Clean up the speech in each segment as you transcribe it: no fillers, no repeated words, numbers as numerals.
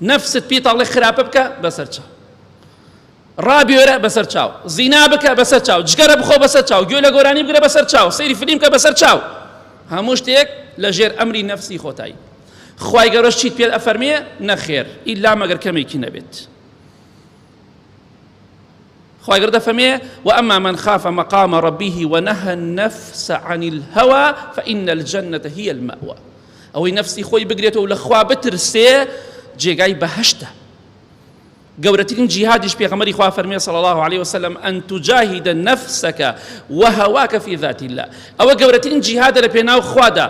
نەفست پێت ئەڵێ خراپە بکە بەسەر چاو، ڕابێرە بەسەر چاو، زینا بکە بەسەر چاو، جگەرە بخۆ بەسەر چاو، گوێ لە گۆرانی بگرە بەسەر چاو، سەیری فلیم بکە بەسەر چاو. هەموو شتێک لە ژێر ئەمری نەفسی خۆتایی. خوای گەورەش چیت پێ ئەفەرمێ؟ نەخێر، ئیلا مەگەر کەمێکی نەبێت. خوای گەورە دەفەرمێ وأما من خاف مقام ربه ونهى النفس عن الهوى فإن الجنة هي المأوى. ئەوەی نەفسی خۆی بگرێتەوە لە خوا بترسێ جێگای بەهەشتە. گەورەترین جیهادیش پێغەمبەری خوا فەرمووی صلی الله علیه وسلم ان تجاهد نفسك وهواك في ذات الله. ئەوە گەورەترین جیهادە لە پێناو خوادا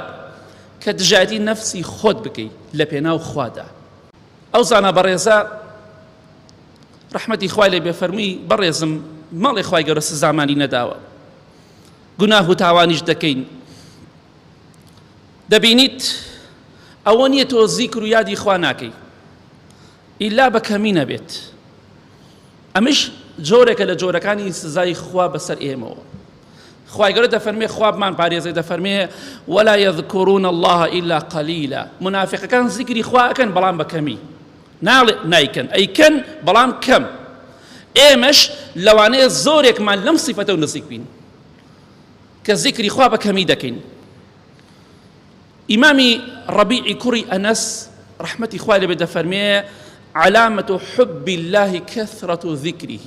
کە دژایەتی نەفسی خۆت بکەی لە پێناو خوادا. ئەو زانا بەڕێزە ڕەحمەتی خوای لێ بێ فەرمووی بەڕێزم مەڵێ خوای گەورە سزامانی نەداوە، گوناه و تاوانیش دەکەین. دەبینیت ئەوە نییە تۆ زیکر و یادی خوا ناکەی ئیلا بە کەمی نەبێت. ئەمش جۆرێکە لە جۆرەکانی سزای خوا بەسەر ئێمەوە. خوای گەورە دەفەرمێ خوا بمان پارێزێ دەفەرمێ ولا يذكرون الله إلا قليلا. منافقەکان زیکری خوا ئەکەن بەڵام بە کەمی، ناڵێ نایکەن، ئەیکەن بەڵام کەم. ئێمەش لەوانەیە زۆرێکمان لەم سیفەتەوە نزیک بین کە زیکری خوا بە کەمی دەکەین. ئیمامی ڕەبیعی کوڕی ئەنەس ڕەحمەتی خوای لێبێت دەفەرمێ علامة حب الله كثرة ذكره.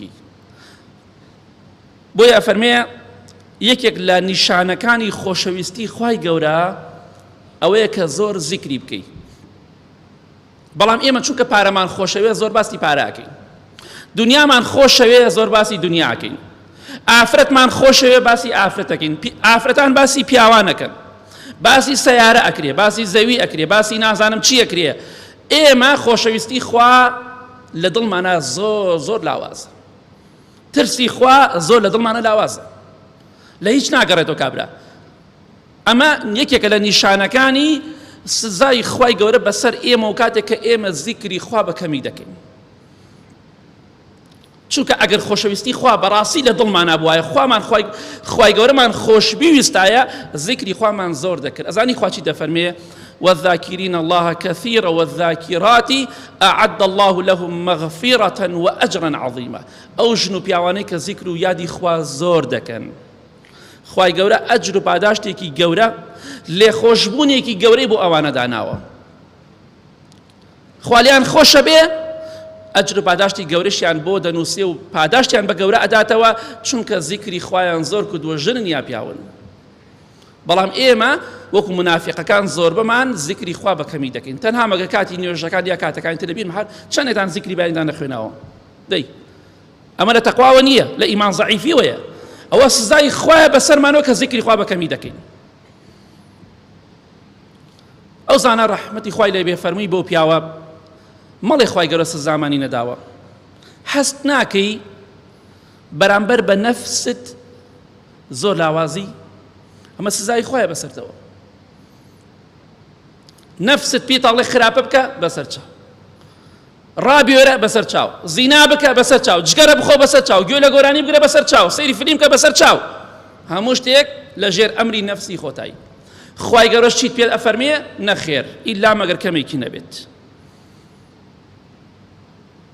بۆیە ئەفەرمێ یەکێک لە نیشانەکانی خۆشەویستی خوای گەورە ئەوەیە کە زۆر زیکری بکەی. بەڵام ئێمە چونکە پارەمان خۆشەوێ زۆر باسی پارەکەین، دنیامان خۆشەوێ زۆر باسی دنیاکەین، ئافرەتمان خۆشەوێ باسی ئافرەتەکەین، ئافرەتان باسی پیاوانەکەن، باسی سەیارە ئەکرێ، باسی زەوی ئەکرێ، باسی نازانم چی ئەکرێ. ئێمە خۆشەویستی خوا لە دڵمانە زۆر زۆر لاوازە، ترسی خوا زۆر لە دڵمانە لاوازە، لە هیچ ناگەڕێتەوە کابرا. ئەمە یەکێکە لە نیشانەکانی سزای خوای گەورە بەسەر ئێمە و کاتێک کە ئێمە زیکری خوا بە کەمی دەکەین. چونکە ئەگەر خۆشەویستی خوا بەڕاستی لە دڵمانا بوایە، خوامان خوای گەورەمان خۆشبویستایە، زیکری خوامان زۆر دەکرد. ئەزانی خوا چی دەفەرمێ؟ والذاکرین الله كثيرا والذاکرات أعد الله لهم مغفرة وأجرا عظيما. ئەو ژن و پیاوانەی کە زیکر و یادی خوا زۆر دەکەن، خوای گەورە ئەجر و پاداشتێکی گەورە، لێخۆشبوونێکی گەورەی بۆ ئەوانە داناوە. خوا لێیان خۆشە بێ ئەجر و پاداشتی گەورەشیان بۆ دەنووسێ و پاداشتیان بە گەورە ئەداتەوە، چونکە زیکری خوایان زۆر کردووە، ژنن یا پیاون. بەڵام ئێمە وەکو منافقەکان زۆربەمان زیکری خوا بە کەمی دەکەین، تەنها مەگە کاتی نوێژەکان یا کاتەکانی تر لەبیرم هەر چەندێتان زیکری بەیانیتان نەخوێناوە. دەی ئەمە لە تەقواوە نییە، لە ئیمان زەعیفیەوەیە. ئەوە سزای خوایە بەسەرمانەوە کە زیکری خوا بە کەمی دەکەین. ئەو زانا ڕەحمەتی خوای لێ بێ فەرمووی بەو پیاوە مەڵێ خوای گەورە سزامانی نەداوە، هەست ناکەی بەرامبەر بە نەفست زۆر لاوازی؟ ئەمە سزای خوایە بەسەرتەوە. نەفست پێت ئەڵێ خراپە بکە بەسەر چاو، ڕابێرە بەسەر چاو، زینا بکە بەسەر چاو، جگەرە بخۆ بەسەر چاو، گوێ لە گۆرانی بگرە بەسەر چاو، سەیری فلیم بکە بەسەر چاو. هەموو شتێک لە ژێر ئەمری نەفسی خۆتایی. خوای گەورەش چیت پێ ئەفەرمێ؟ نەخێر، ئیلا مەگەر کەمێکی نەبێت.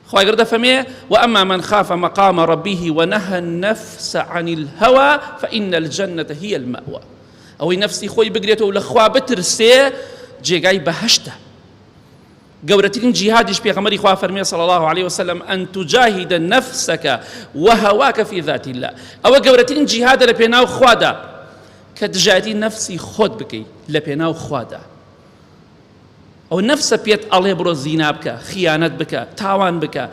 خوای گەورە دەفەرمێ وأما من خاف مقام ربه ونهى النفس عن الهوى فإن الجنة هي المأوى. ئەوەی نەفسی خۆی بگرێتەوە لە خوا بترسێ جێگای بەهەشتە. گەورەترین جیهادیش پێغەمبەری خوا فەرمی صلی الله علیه وسلم ان تجاهد نفسك وهواك في ذات الله. ئەوە گەورەترین جیهادە لە پێناو خوادا کە دژایەتی نەفسی خۆت بکەی لە پێناو خوادا. ئەو نەفسە پێت ئەڵێ بڕۆ زینا بکە، خیانەت بکە، تاوان بکە،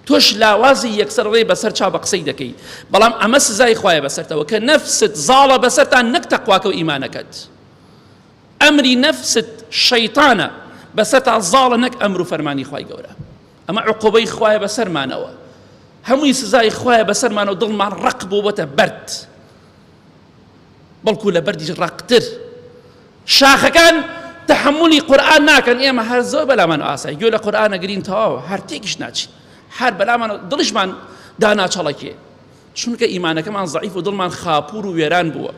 تۆش لاوازی یەکسەر ڕێ بەسەر چاو بە قسەی دەکەی. بەڵام ئەمە سزای خوایە بەسەرتەوە کە نەفست زاڵە بەسەرتان نەک تەقواکە و ئیمانەکەت. ئەمری نەفست شەیتانە بەسەرتا زاڵە نەک ئەمر و فەرمانی خوای گەورە. ئەمە عقوبەی خوایە بەسەرمانەوە، هەمووی سزای خوایە بەسەرمانەوە. دڵمان ڕەق بوو بۆتە بەرد، بەڵکو لە بەردیش ڕەقتر. شاخەکان تەحملی قورئان ناکەن، ئێمە هەر زۆر بەلامان ئاسای گوێ لە قورئان ئەگرین تەواو، هەر تێکیش ناچین، هەر بەلامان دڵیشمان داناچەڵەکێ، چونکە ئیمانەکەمان زەعیف و دڵمان خاپور و وێران بووە.